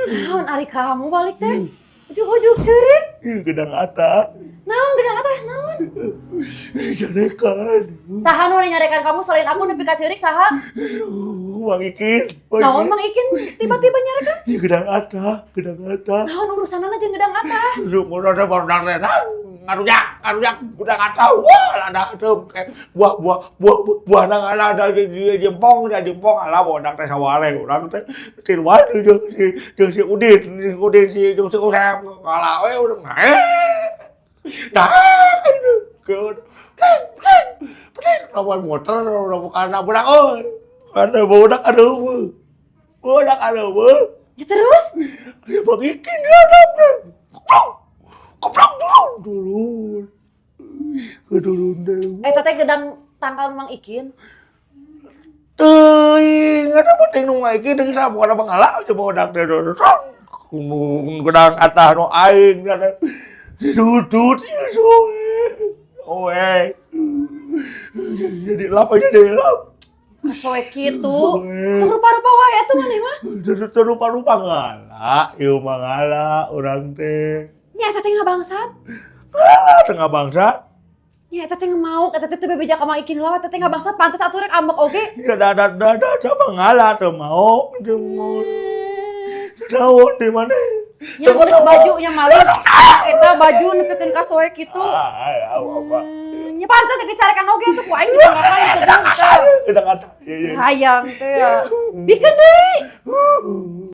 Naon ari kamu balik teh? Ujug-ujug ceurik. Gedang atah. Naon gedang atah naon? Carekan. Saha nu nyarekan kamu selain aku nepi ka ceurik, saha? Aduh, Mang Ikin. Naon Mang Ikin tiba-tiba nyarekan? Ya gedang atah, gedang atah. Naon urusanana jeung gedang atah? Aduh, udah baru ngarujak, ngarujak, gedang atah. Wah, lada tuh kayak buah buah buah buah nang ala ada di jempong, di jempong ala bodak teh sawale urang teh tiluan jeung si Udin, si Udin si jeung si Usep ngala we udah nah itu ke pleng pleng pleng lawan motor udah bukan budak euy ada budak ada budak ada. Ya terus? Ya Bang Ikin dia ada. Keplok. Keplok turun. Turun. Turun deh. Eta teh gedang tangkal Mang Ikin. Teuing, ada penting nu Ikin deung sa bukan abang ngala coba budak teh. Gedang atah nu aing ada. Dudut ya soe. Oe. Jadi lap aja deh lap. Soe kitu. Serupa-rupa wae atuh maneh mah. Rupa-rupa ngala, ieu mah ngala urang teh. Nya eta teh ngabangsat. Ngala tengah bangsa. Nya eta teh mau, eta teh teu bebeja ka Mang Ikin heula, eta teh ngabangsat, pantes atuh rek ambek oge. Ya da da da da sama ngala teu mau, teu mau. Naon di mana? Nya geus bajunya maling. Eta baju nepikeun ka soe kitu. Ah, apa? Nya pantes rek dicarekan oge atuh ku aing dicarekan gitu. Udah kata. Iya, iya. Hayang teh ya. Bikeun deui.